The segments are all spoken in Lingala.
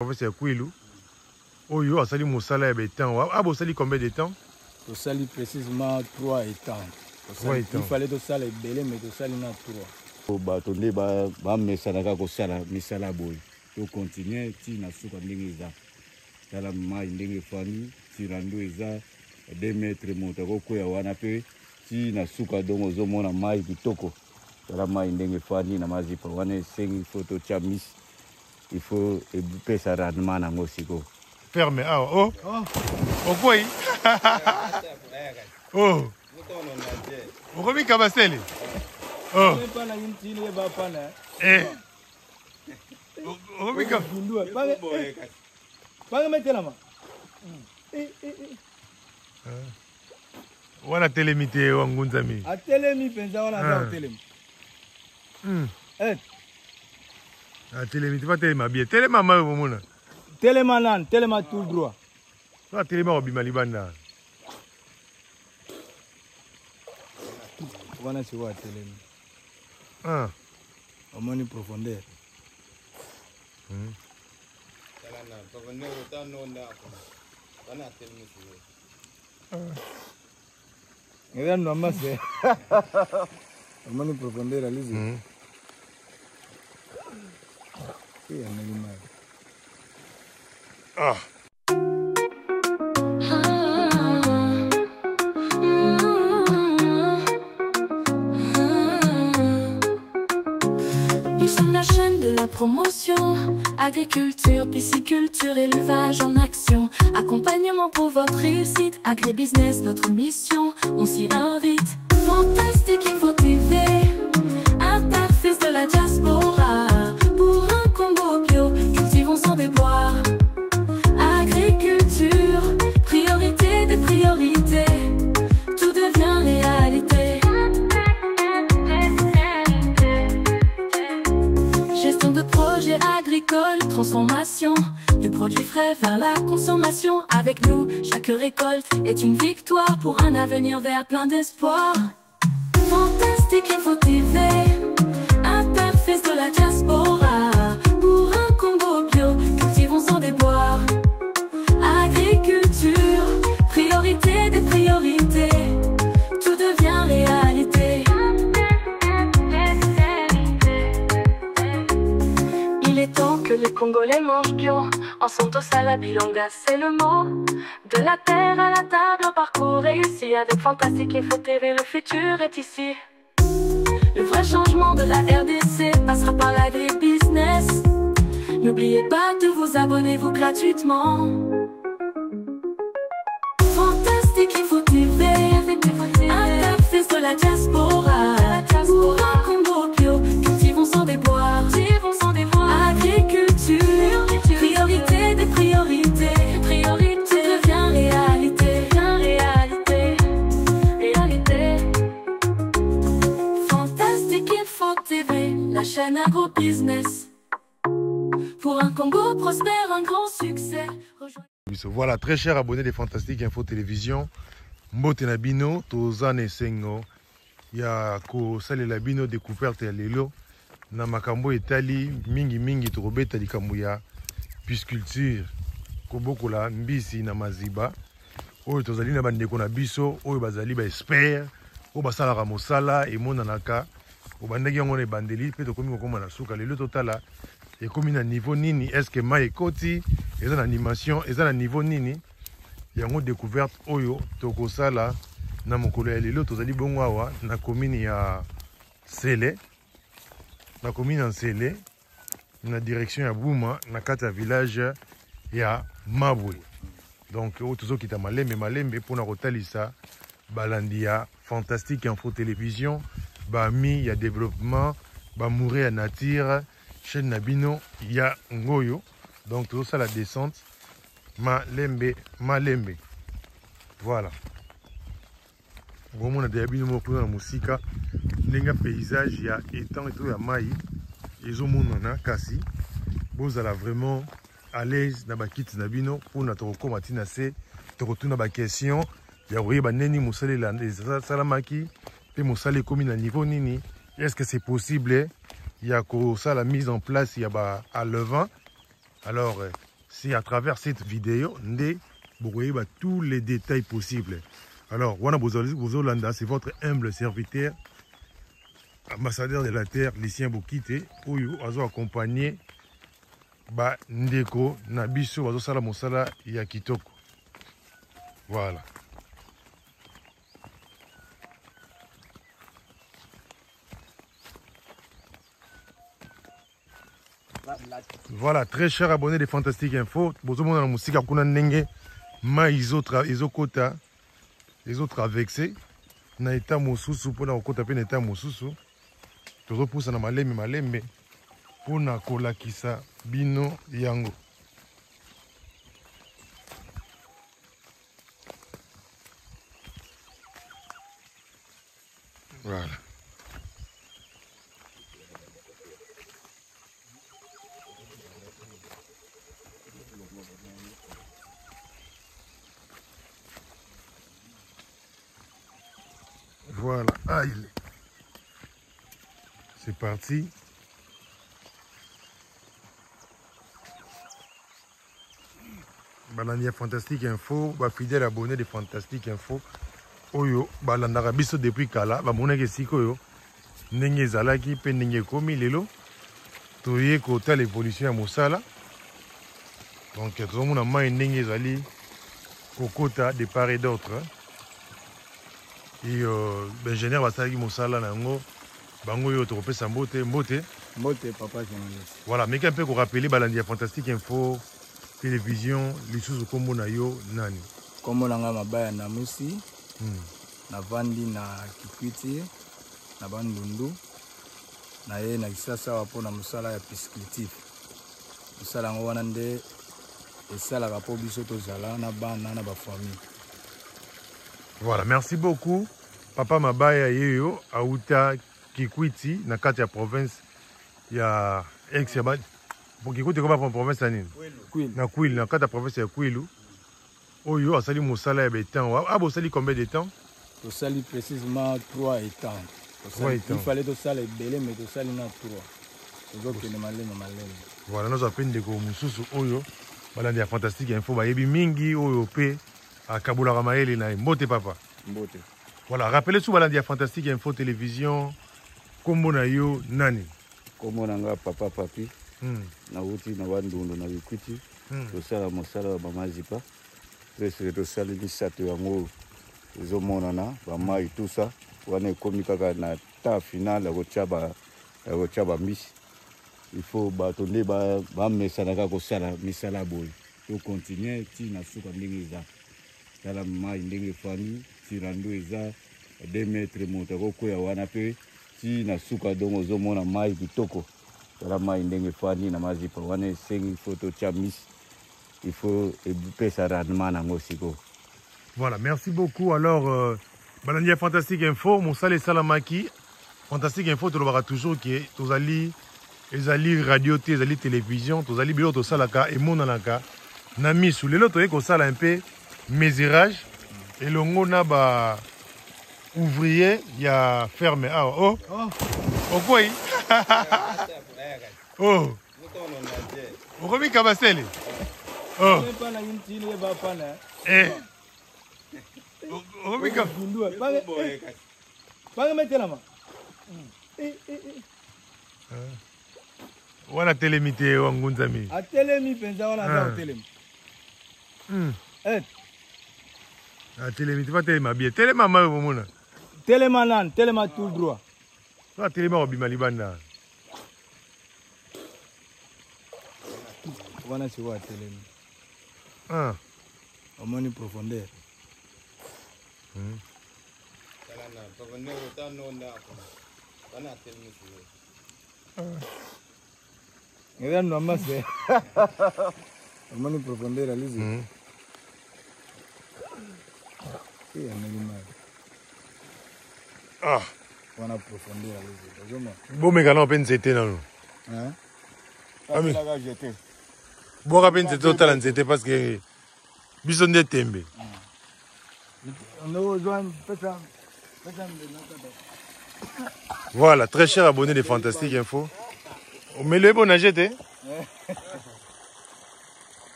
Province ya Kwilu oyo asali mosala ya betan ah bosali combien de temps? Tosali précisément 3 étangs. Il fallait tosala ebele mais tosali na 3. Bato nde bamesanaka kosala misala boye, tokontinue ti na suka ndenge eza. Tala mai ndenge efandi, tirando eza 2 mètre, moto akokwea wana mpe ti na suka. Dongo ozomona mai kitoko, tala mai ndenge efandi na mazipa wana. Esengi fo totya misi, il faut epesa rendement nango sikoyo. Ferme awa oh, oh. Okwei oh. Okomi kabasele oh. Eh. Okomi ka wana atelemi te, wangunzami. Atelemi mpenza wana, aza kotelema. Atelemi te, batelema bien, telema mayo bomona. Telema nani, telema tout droit. So atelema, kobima libanda. Wana sikoyo atelemi. Omoni profondeur. Eza normal se omoni profondeur alizi. Ameli mai. Ah. Nous sommes la chaîne de la promotion. Agriculture, pisciculture, élevage en action. Accompagnement pour votre réussite. Agribusiness, notre mission, on s'y invite. Fantastique Info TV, interface de la diaspora. Pour un Congo bio, cultivons sans déboire. Agriculture, priorité des priorités. Tout devient réalité. Gestion de projets agricoles, transformation du produit frais vers la consommation. Avec nous, chaque récolte est une victoire pour un avenir vert plein d'espoir. Fantastique Info TV, interface de la diaspora. Pour un Congo bio, cultivons sans déboire. Agriculture, priorité des priorités. Tout devient réalité. Il est temps que les Congolais mangent bio. En Sala Bilonga, c'est le mot. De la terre à la table, un parcours réussi. Avec Fantastique Info TV, le futur est ici. Le vrai changement de la RDC passera par l'agribusiness. N'oubliez pas de vous abonner vous gratuitement. Fantastique Info TV, interface de la diaspora. Pour un Congo bio, cultivons sans déboire. Agriculture, priorité des priorités. Tout devient réalité. Réalité, réalité. Fantastique Info TV, la chaîne agro-business. Pour un Congo prospère, un grand succès. Voilà, très cher abonné de Fantastique Info Télévision, mbote na bino, toza na esengo ya kosalela bino découverte ya lelo na makambo etali mingi mingi. Tokobeta likambo ya pisciculture, kobokola mbisi na maziba. Oyo tozali na bandeko na biso oyo bazali baexpert, oyo basalaka mosala emonanaka. Obandaki yango na ebandeli mpe tokomi kokóma na suka. Lelo totala ekomi na niveau nini, est-ce mai ekoti, eza na animation, eza na niveau nini. Yango découverte oyo tokosala na mokolo ya lelo. Tozali bongo awa na commune ya Sele, na commune ya Nsele, na direction ya Buma, na kati ya village ya Mabwe. Donc oyo tozokita malembe malembe mpona kotalisa balandi ya Fantastique Info Télévision, bami ya développement, bamoure ya nature, chaîne na bino ya ngoyo. Donc tozosala descente malembe malembe. Voilà, okomona deya bino moko kuna na mosika ndenge paysage ya étang to ya mai ezomonana. Kasi bozala vraiment à l'aise na bakiti na bino mpona tokokóma ntina se tokotuna baquestion ya koyeba ndeni mosala esalamaki mpe mosala ekómi na niveau nini. Est ce que c'est possible ya kosala mise en place ya ba alevin? Alors C'est à travers cette vidéo nde bokoyeba tous les détails possibles. Alors wana bozolanda, c'est votre humble serviteur, ambassadeur de la terre, Lucien Bokite, oyo azo accompagner ba ndeko na biso bazosala mosala ya kitoko. Voilà. Voilà, très cher abonné de Fantastique Info, bozomona na mosika kuna ndenge mai ezokota, ezotraverse na eta mosusu mpona kokota mpe na eta mosusu. Tozopusa na malembe malembe mpona kolakisa bino yango. Voilà. Voilà, ah, il est. C'est parti. Balandi ya Fantastique Info, ba fidèle abonné de Fantastique Info oyo balandaka biso depuis kala, bamonaki esika oyo ndenge ezalaki mpe ndenge ekomi lelo. Toye kotala évolution ya mosala. Donc tozomona mai ndenge ezali kokota de part et d'autre. Et l'ingénieur basalaki mosala na yango, bango oyo tokopesa mbote, mbote. Mbote papa journaliste. Voilà, mais un peu ko rappeler balandi ya Fantastique Info Télévision lisusu kombo na yo nani? Kombo na nga Mabaya Namusi. Navandi na Kikwiti na Bandundu. Na ye na Kisasa wa pona mosala ya pisciculture. Mosala yango wana nde esalaka po biso tozala na bana na ba famille. Voilà, merci beaucoup papa Mabaya yeyo auta Kikwiti na kati ya province ya ex ya ba bon, Kikwiti ko ba province ya nini? Kwilu. Na Kwilu, na kati ya province ya Kwilu. Oyo asali mosala ya betan. Ah, bosali combien de temps? Tosali précisément 3 étangs. 3 étangs. Il fallait tosala ebele mais tosali na 3. Tozokende maleme maleme. Voilà, nazwa pe ndeko mosusu oyo balandi ya Fantastique Info bayebi mingi oyo pe akabolaka mayele na ye. Mbote papa. Mbote. Voilà, rappelez sous balandi ya Fantastique Info Télévision kombo na yo nani? Kombo na nga papa Papi. Nauti na Bandundu na Kikwiti. Tosala mosala ya mama Zipa. Presque tosali misato yango ezomonana ba mai tout ça wana ekomi kaka na temps final ya kotia ba, ya kotia ba mbisi. Il faut bato nde bamesanaka kosala misala boye. To continuer ti na suka ndenge eza. Tala mai ndenge efandi, tirando eza 2 mètres moto akokwea wana pe ti na suka, donc ozomona mai kitoko. Tala mai ndenge efandi na mazipa wana esengi faut totia mbisi. Il faut epesa rendement nango sikoyo. Voilà, merci beaucoup. Alors, balandi ya Fantastique Info, mosala esalamaki. Fantastique Info, tolobaka toujours ke tozali, ezali radio te, ezali télévision, tozali biloko tosalaka emonanaka na misu. Lelo toye kosala un peu mesurage elongo na ba ouvrier ya ferme awa. Oh, Oh. okwei? Oh. Okomi kabasele? Oh. Eh. Okomi ka- Bange metelama. Eh, eh, eh. Wana telemi te wa ngunzami. Atelemi penza wana aza kotelema. Eh. Atelemi te, batelema bien. Telema mayo bomona. Telema nani? Telema tout droit. Ba telema kobima libanda. Wana sikoyo atelemi. Omoni profondeur. Eza normal se. Omoni profondeur alizi. Eh, ameli mai. Wana profondeur alizi. Ozomona. Bomeka nao mpe nzete nano. Hein? Ami. Bwaka mpe nzete, otala nzete parce que biso nde tembe. Voilà, très cher abonné de Fantastique Info. Omele bon nager te?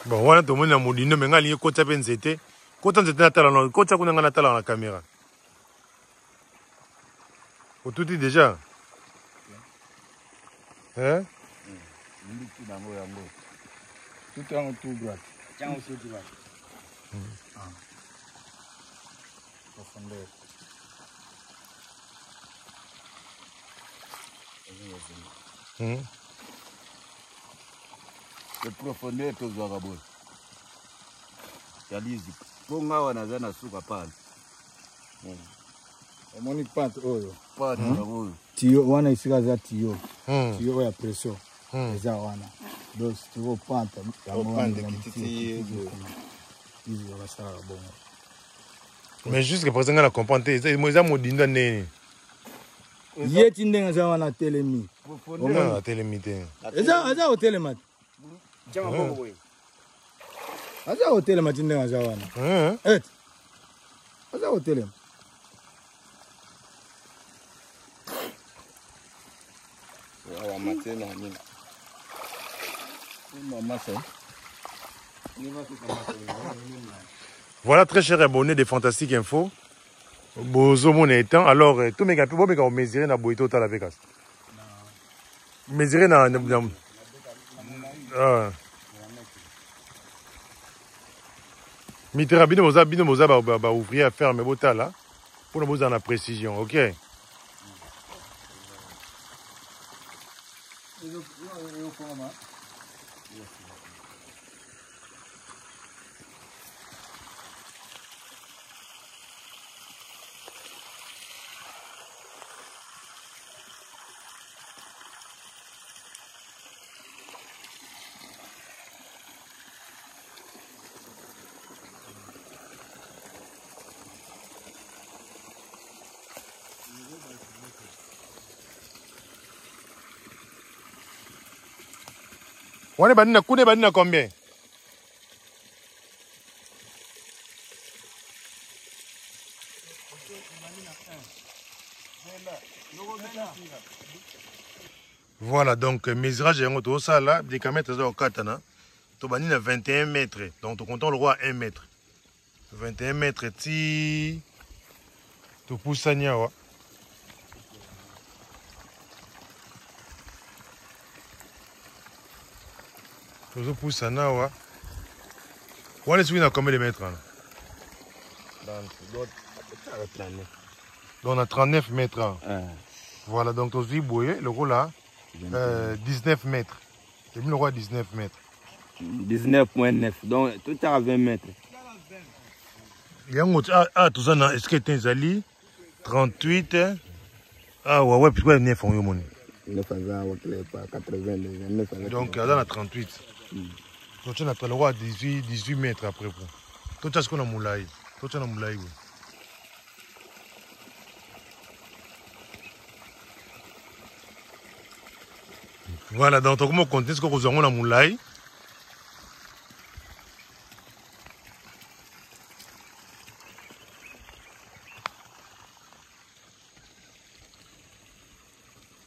Bon, wana tomoni na modindo me ngai alingi kotya mpe nzete. Kota nzete natala na kotya kuna ngai natala na kamera. Otuti deja? Hein? Mbiki nango yango. Tout yango tout droit. Tiens tout droit. Ah. Profondeur. Le profondeur tozwaka boye. Ya lizi. Mpo nga awa naza na suka pale. Omoni pante oyo. Pante yango oyo. Tiyo wana esika eza tiyo. Tiyo oyo ya pression. Eza wana. Donc si tu veux pante yango wana ekiti kuna. Lizi basalaka bongo. Mais jusqu'à présent nga na comprendre te eza modindo ya ndenge nini. Ye ti ndenge aza wana atelemi. Atelemi te. Eza aza kotelema te. Aza kotelema ti ndenge aza wana. Et aza kotelema. Voilà, très cher abonné de Fantastique Info. Bozomona étant alors tout meka pe bomeka mesurer na boito tala pe kasi. Mesurer na ah. Mitera bino boza bino boza ba, ba, ba ouvrier à ferme botala pour na boza na précision, OK? Wana ebandi na kuna ebandi na combien? Voilà, donc mesurage yango tozosala décamètre eza kokatana tobandi na 21 mètres, donc tocomptons le roi 1 mètre 21 mètres ti topusani awa. Tozopusana awa. Wana soki na combien de mètres wana? Donc na 39 mètres awa. Voilà, donc tozwi boye lokola 19 mètres. Tomi lokola 19 mètres. 19.9, donc tout à 20 mètres. Yango ah toza na est-ce que ezali 38 ah ouais ouais puisque 9 on yomoni. 9 aza wakile pa 80 9 aza. Donc aza na 38. Donc tu as le roi 18 mètres après pour. Toi tu as ce qu'on a moulay. Toi tu as moulay. Voilà, donc comment compter ce que vous avez na moulay.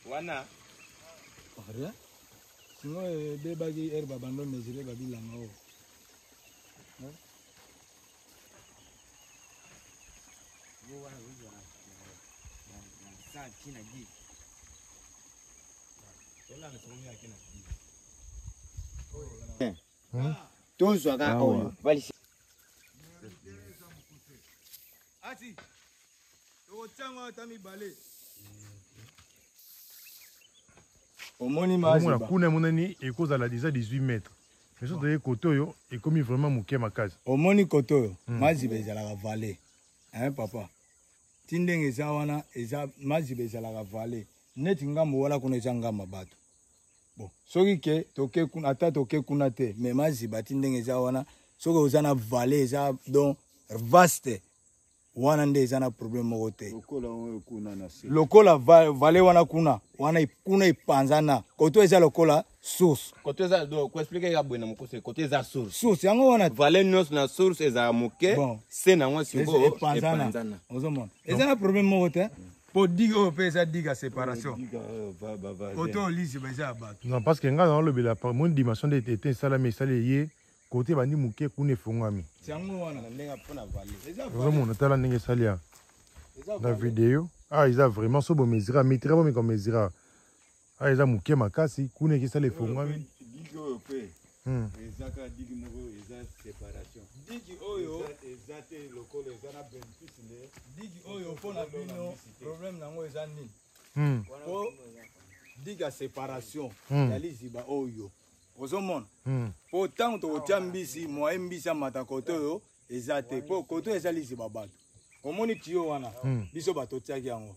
Wana. Rien. Sinon bebaki herbe bando mesurer babilanga o. Tozwaka oyo balisi. Ati. Tokotiango ata mibale. Omoni maziba. Kuna emonani ekozala déjà 18 mètres. Mais soki toye kote oyo ekomi vraiment moke makasi. Omoni kote oyo maziba ezalaka vallée. Hein papa. Ti ndenge eza wana eza maziba ezalaka vallée. Neti ngambo wala kuna eza ngamba bato. Bon, soki ke toke kuna ata toke kuna te, mais maziba ti ndenge eza wana soki oza na vallée eza donc vaste. Wana nde eza na problème moko te. Lokola oyo kuna na se. Lokola vallée wana kuna, wana kuna epanzana. Koto eza lokola source. Koto eza do ko expliquer ya bwena mokose, koto eza source. Source yango wana. Vallée nyonso na source eza moke, bon. Se na ngo siko epanzana. Epanzana. Ozomona. Eza na problème moko te. Mpo digue oyo mpe eza digue ya séparation. Kote oyo liziba eza ya bato. Non, parce que ngai naolobela moni dimension nde ete esalami esali ye kote ebandi moke kuna efongwami. Yango wana ozomona, tala ndenge esali ya na video. Ah, eza vraiment so bomesura mitira bomeka mesura. Ah, eza moke makasi kuna ekesala efongwami. Digue oyo mpe eza kaka digue moko, eza séparation. Digue oyo eza te lokola eza na bénéfice nde. Digue oyo mpo na bino problème nango eza nini? Po digue ya séparation ya liziba oyo ozomona, po ntango tokotia mbisi, moye mbisi amata kote oyo eza te, po kote oyo eza liziba bato. Omoni tiyo wana, biso bato totiaki yango.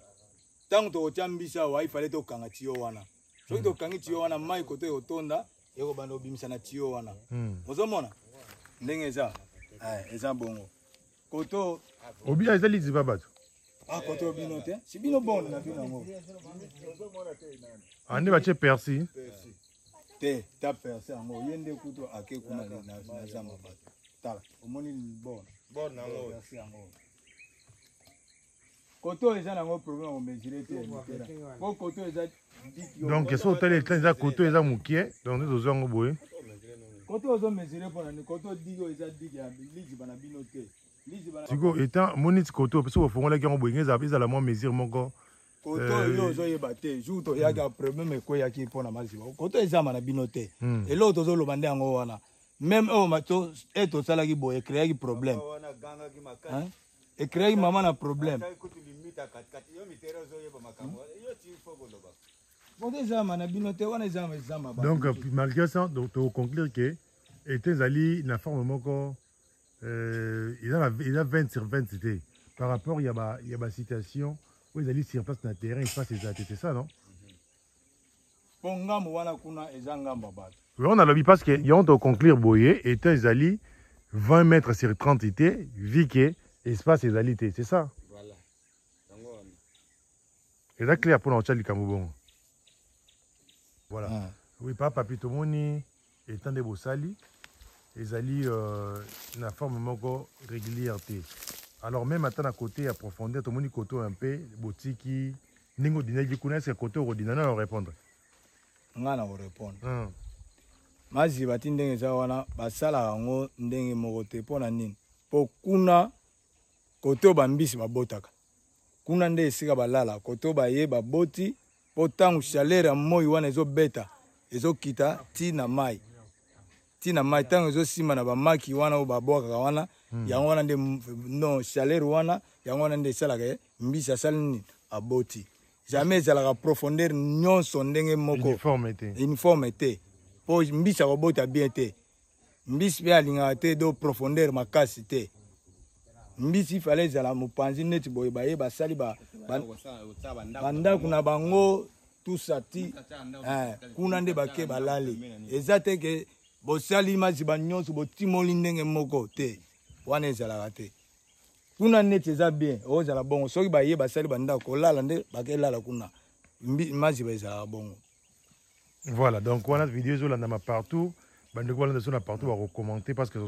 Ntango tokotia mbisi awa, ifale tokanga tiyo wana. Soki tokangi tiyo wana, mai kote ekotonda, ekobanda kobimisa na tiyo wana. Ozomona ndenge eza, eza bongo koto. Obia eza liziba bato. Ah, koto bino te, si bino bon na bino yango. Ande batie persi. Te, ta persi yango ye nde kutu ake kuna na zamba bato. Tala, omoni bon bon nango persi yango koto oyo eza nango problème ya komesure te, po koto eza. Donc soki otali écran, eza koto eza mokie, donc nde tozwa yango boye. Koto ozomesure mpo na nini? Koto digue oyo eza digue ya liziba na bino te, liziba. Sikoyo étang moni ti koto soki bofongolaki yango boye, ezala mwa mesure moko. Koto oyo ozoyeba te, jour toyaki ya problème ekweyaki mpo na maziba. Koto ezama na bino te. Eloko tozoloba nde yango wana, même oyo e tosalaki boye ecréaki problème, ecréaki mama na problème. Koto ezama na bino te, wana ezama, ezama. Donc malgré ça, toconclure que étang ezali na forme moko, eza 20 sur 20 te par rapport ya basituation oyo ezali sur place na terrain. Espace eza te, c'est ça, non? Mpo ngambo wana kuna eza ngambo ya bato. On alobi parce que yango toconclure boye, étang ezali 20 mètres sur 30 te, vu que espace ezali te, c'est ça? Voilà, yango wana. Eza clair mpona kotya likambo bongo. Voilà. Oui, papa Papi, tomoni étang nde bosali ezali na forme moko régulière te. Alors même ata na côté ya profondeur, tomoni côté oyo mpe botiki ndenge odinaki kuna. Est-ce côté okodina na répondre? Ngai na korépondre. Maziba ti ndenge eza wana, basalaka yango ndenge moko te. Mpo na nini? Mpo kuna kote oyo bambisi babotaka, kuna nde esika balala, kote oyo baye baboti, mpo ntango chaleur ya moi wana ezobeta, ezokita ti na mai, ti na mai. Ntango ezosimba na bamaki wana oyo babwakaka wana, yango wana nde non chaleur wana, yango wana nde esalaka mbisi asali nini? Aboti. Jamais ezalaka profondeur nyonso ndenge moko. Uniforme te. Uniforme te, mpo mbisi akobota bien te. Mbisi mpe alingaka te do profondeur makasi te. Mbisi fale ezala mopanzi neti boye, baye basali bandako na bango tusa ti kuna nde bake balali. Eza te ke bosali maziba nyonso botimoli ndenge moko te, wana ezalaka te. Kuna neti eza bien, ozala bongo soki baye basali bandako kolala nde bakelala kuna, maziba ezalaka bongo. Voilà, donc wana video ezolandama partout, bandeko balanda so na partout, bakocommenter parce que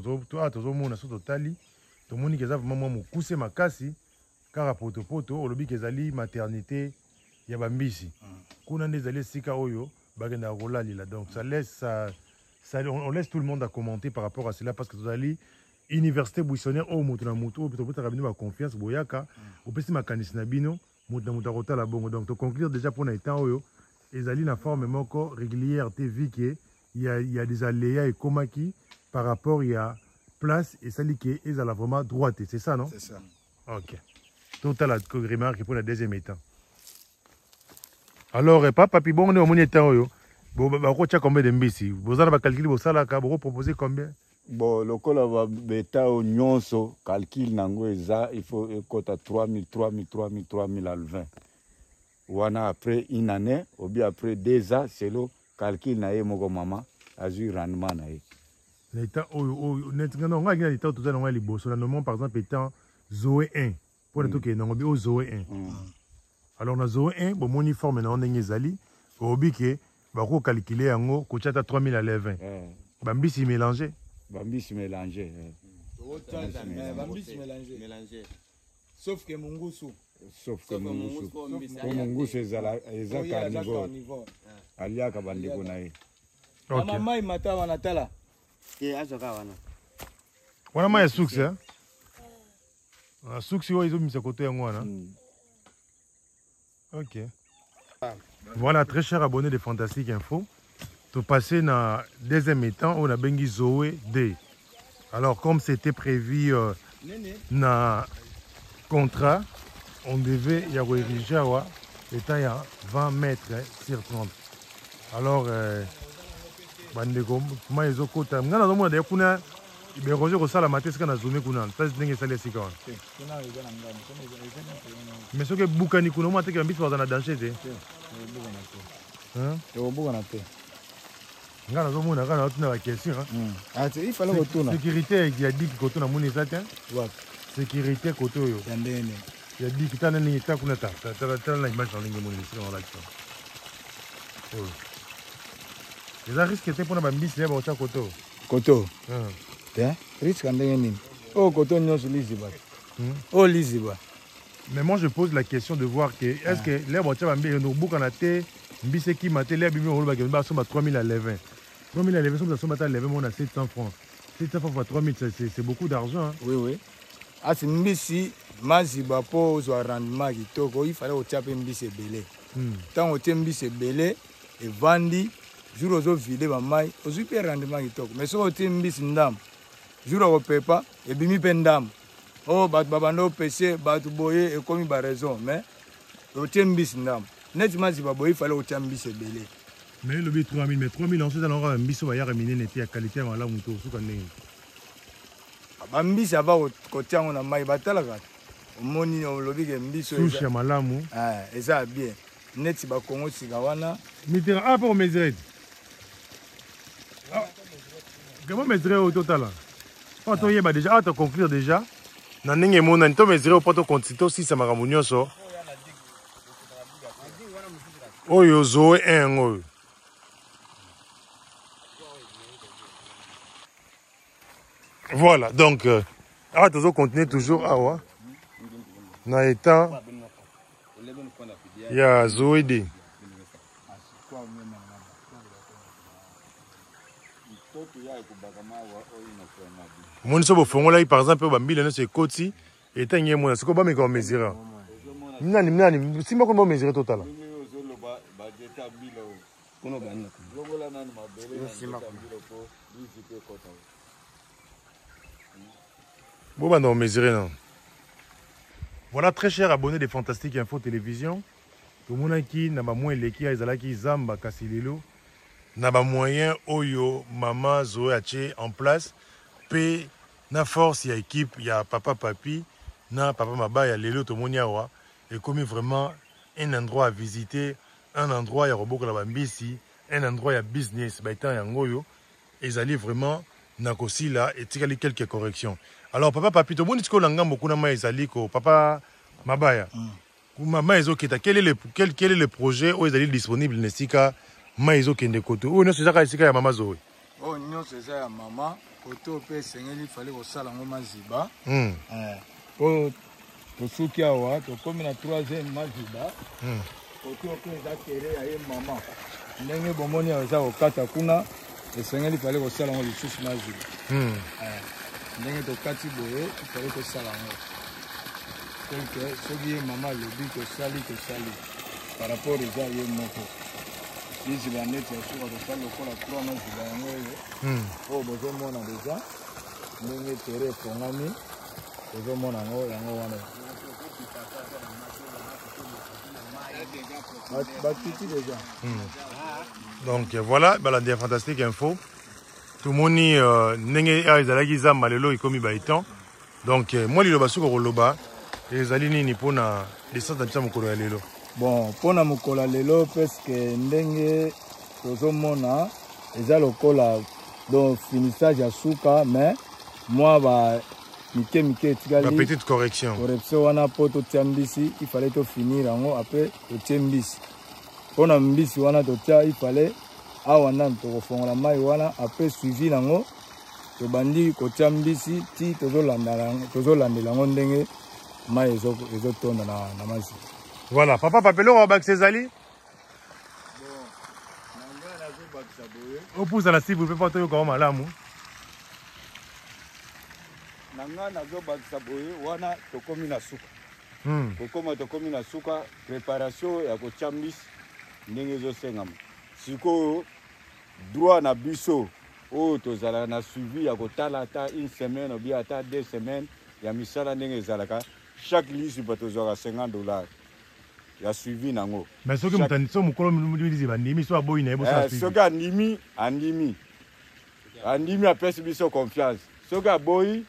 tozomona so totali, tomoni ke eza vraiment mwa mokuse makasi kaka potopoto. Olobi ke ezali maternité ya bambisi, kuna nde ezali esika oyo bakendaka kolalila. Donc ça laisse ça, ça, on laisse tout le monde à commenter par rapport à cela, parce que tozali université buissonnière oyo moto na moto oyo topesaka bino baconfiance, boyaka opesi makanisi na bino, moto na moto akotala bongo. Donc toconclure déjà mpona étang oyo ezali na forme moko régulière te, vu que il y a des aléas ekomaki par rapport ya place, esali ke ezala vraiment droite, c'est ça, non? C'est ça. Ok, totala remarque mpona deuxième étang. Alors pa Papi, bongo nde omoni étang oyo, bakotia combien de mbisi? Boza na bacalcul bosalaka? Bokopropose combien? Bon, lokola baétangs oyo nyonso, calcul nango eza il faut ekɔta 3000, 3000, 3000, 3000 alevins wana après une année obi après 2 ans, selon calcul na ye moko mama azwi rendement na ye. Na étang oyo neti nga ngai na étang toza nango ya liboso na nomon, par exemple étang Zoé 1, mpona tokende nango bi oyo Zoé 1. Alors na Zoé 1, bomoni forme nango ndenge ezali, oyobi ke bakocalculer yango kotia ata 3000 alevin, bambisi mélange. Bambisi mélange. Bambisi mélange, sauf que mongusu. Sauf que mongusu, po mongusu ezala eza carnivore, aliaka bandeko na ye. Ok. Mama mai mata wana tala. Te azwaka wana. Wana mai ya suksi, hein? Ah, suksi oyo ezobimisa koto yango wana. Ok. Voilà, très cher abonné de Fantastique Info. To passer na deuxième étang oyo nabengi Zoé D. Alors comme c'était prévu na contrat, on devait ya koérige awa étang ya 20 mètres sur 30. Alors bandeko mai ezokota ngai nazomona deya kuna baérosion ekosalama te esika na zome kuna tasi ndenge esali esika wana. Mais soki ebukani kuna omona teke bambisi baza na danger te. Ekobukana te. Ngai nazomona kaka naotuna baquestion. Il fallait kotuna. Sécurité ya diki koto namoni eza te. Sécurité koto oyo ya ndenge ya diki tala ndenge ta kuna tala na image na ndenge emoni esika nalakisa oyo eza risque te mpona bambisi ya baotya koto. Koto te risque ya ndenge nini oyo koto nyonso liziba oyo liziba. Mais moi je pose la question de voir que est-ce que l'air baotya bambi obukana te mbisi ekima te l'air bimi olobaki basomba 3000 à 11 3000 à 11 soki basomba ata 11 mona 700 francs, 700 francs fois 3000, c'est beaucoup d'argent, hein. Oui, oui, asi mbisi maziba mpo ozwa rendement kitoko, il fallait kotia mpe mbisi ebele. Ntango otie mbisi ebele evandi, jour ozovide bamai ozwi mpe rendement kitoko. Mais soki otie mbisi ndambo, jour akopepa ebimi mpe ndambo oyo bato babanda opese bato boye ekomi baraison. Mais otie mbisi ndambo neti maziba boye, il fallait kotia mbisi ebele. Mais elobi 3000, mais 3000 ensuite alonga bambisi oyo bayaka minene te ya qualité ya malamu te, osuka ndenge. Bambisi ava kotia yango na mai batalaka, omoni olobi ke mbisi oyo souche ya malamu. Eza ya bien neti bakongo sika wana. Mitera ah mpo komesure te kama mesure oyo totala mpo toyeba déjà awa toconclure déjà na ndenge emonani tomesure oyo mpo tokonti tosisa makambo nyonso oyo zoe 1 yango oyo. Voilà, donc awa tozo continuer toujours awa na étang ya Zoé D. Omoni so bofongolaki par exemple oyo bambila nyonso ekoti etangi emona sikoyo bameka bamesure nani nani nsima kuna bamesure totala. Ozoloba bajeta mbila oyo longola nani mabele na nzeta mbila po lizi mpe ekota. Bobanda komesure non. Voilà, très cher abonné de Fantastique Info Télévision, tomonaki na bamoyen eleki ezalaki zamba, kasi lelo na bamoyen oyo mama Zoé atie en place mpe na force ya équipe ya papa Papi na papa Mabaya, lelo tomoni awa ekomi vraiment un endroit à visiter, un endroit ya kobokola bambisi, un endroit ya business. Baétang yango oyo ezali vraiment na kosila, etikali quelques corrections. Alors papa Papi, tomoni sikoyo na ngambo kuna mai ezali ko papa Mabaya kuma mai ezokita. Quel est le projet oyo ezali disponible na esika mai ezokende koto oyo nyonso ezaka esika ya mama Zoe? Oyo nyonso eza ya mama koto mpe esengeli fale kosala yango maziba. Po tosuki awa, tokomi na troisième maziba. Koto mpe eza tere ya ye mama ndenge bomoni awa eza kokata kuna, esengeli fale kosala yango lisusu maziba. Ndenge tokati boye, ifale tosala yango quelque soki ye mama alobi tosali, tosali par rapport eza ye moko liziba neti ya suka tosali lokola trois maziba yango oyo. Oyo bozomona deja ndenge tere efongami, bozomona yango yango wana batiti deja. Donc voilà, balandi ya Fantastique Info, tomoni ndenge awa ezalaki zamba, lelo ekomi baétang. Donc mwa liloba soki koloba ezali nini mpona descente na biso ya mokolo ya lelo? Bon, mpona mokolo ya lelo, presque ndenge tozomona eza lokola donc finissage ya suka, mais mwa ba mike mike etikali. Ba petite correction. Correction wana mpo totia mbisi, il fallait tofinir yango, après totie mbisi. Mpona mbisi wana totia, il fallait awa nanu tokofongola mai wana, après suivi nango tobandi kotia mbisi ti tozolandela yango ndenge. Mai ezotonda na maziba. Voilà, papa Papeloko abakisa ezali opusana s'il vous plaît mpo toyoka yo malamu. Na ngai nazobakisa boye, wana tokomi na suka. Kokoma tokomi na suka préparation ya kotya mbisi ndenge ezosengama. Sikoyo droit na biso oyo tozalaka na suivi ya kotala ata une semaine ou bien ata 2 semaines ya misala ndenge ezalaka, chaque liziba tozwaka 50 $ ya suivi nango. Mais soki moto so mokolo liziba andimi, so aboyi na ye, bosala suivi? Soki andimi, andimi, andimi, apesi biso confiance. Soki aboyi,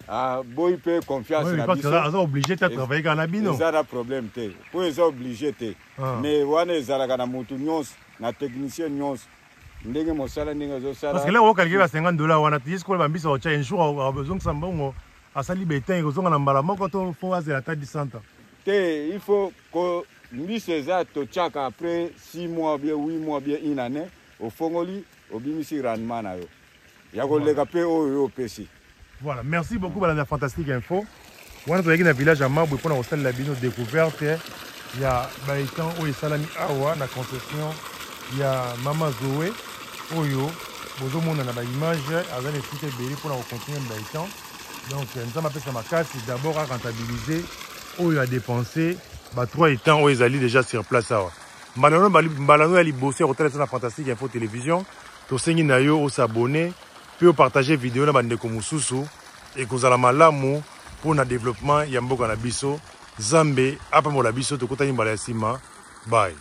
aboyi mpe confiance na biso. Aza obligé te travailler kaka na bino. Eza na problème te, mpo eza obligé te. Mais wana ezalaka na motu nyonso, na technicien nyonso, ndenge mosala ndenge ezosala. Parce que lero okalike ba 50 $ wana, ti sikoyo bambisi otya, un jour azongisa mbongo, asali betin, ekozonga na mbala moko to faut azela ata 10 ans? Te, il faut ko mbisi eza totiaka après 6 mois, bien 8 mois, bien une année, ofongoli, obimisi rendement na yo ya koleka mpe oyo yo opesi. Voilà, merci beaucoup balanda Fantastique Info. Wana tozalaki na village ya Mabwe mpona kosalela bino découverte ya baétang oyo esalami awa na concession ya mama Zoe oyo bozomona na baimage. Aza na esika ebele mpona kocontinue baétang. Donc Nzambe apesa makasi, d'abord arentabiliser oyo adépense ba trois étang oyo ezali déjà sur place awa. Mbala no ya liboso ya kotala biso na Fantastique Info Télévision, tosengi na yo os'abonner mpe opartage video na bandeko mosusu. Ekozala malamu mpo na développement ya mboka na biso. Nzambe apambola biso. Tokutani mbala ya nsima. Bye.